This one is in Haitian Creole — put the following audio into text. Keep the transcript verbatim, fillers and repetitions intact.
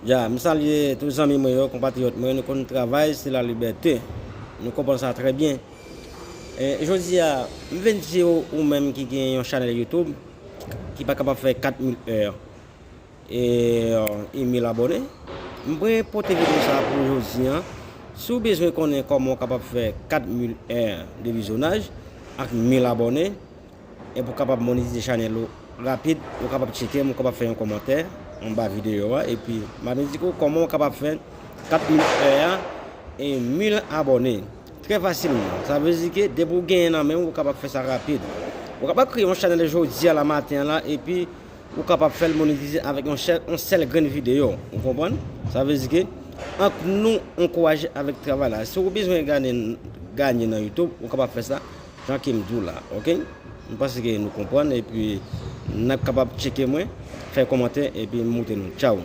Ya, m salye tout zanmi mwen yo, konpatriyòt mwen, nou konn travay, se lalibète. Nou konprann sa trè byen. E, jodi a, m vin di w, ou menm ki gen yon chanèl YouTube, ki pa kapab fè kat mil è, e, e mil abòne, m vle pote videyo sa pou jodi a. Si w bezwen konnen kòman w kapab fè kat mil è de vizyonaj ak mil abòne, e pou w kapab monetize chanèl ou rapid, ou kapab tcheke m, ou kapab fè yon kòmantè anba videyo a, epi m ap endike w kòman w kapab fè kat mil è a e mil abòne. Trè fasilman. Sa vle di ke depi w genyen nan men w, ou kapab fè sa rapid. Ou kapab kreye yon chanèl jodi a la maten an la, epi ou kapab fè l monetize avèk yon sèl, yon sèl grenn videyo. Ou konprann? Sa vle di ke ank nou ankouraje avèk travay la. Si w bezwen gade, ganye nan YouTube, ou kapab fè sa, jan ke m di w la, oke? M panse ke nou konprann, epi n ap kapab tcheke mwen, fè kòmantè, epi m montre nou. Tchaw!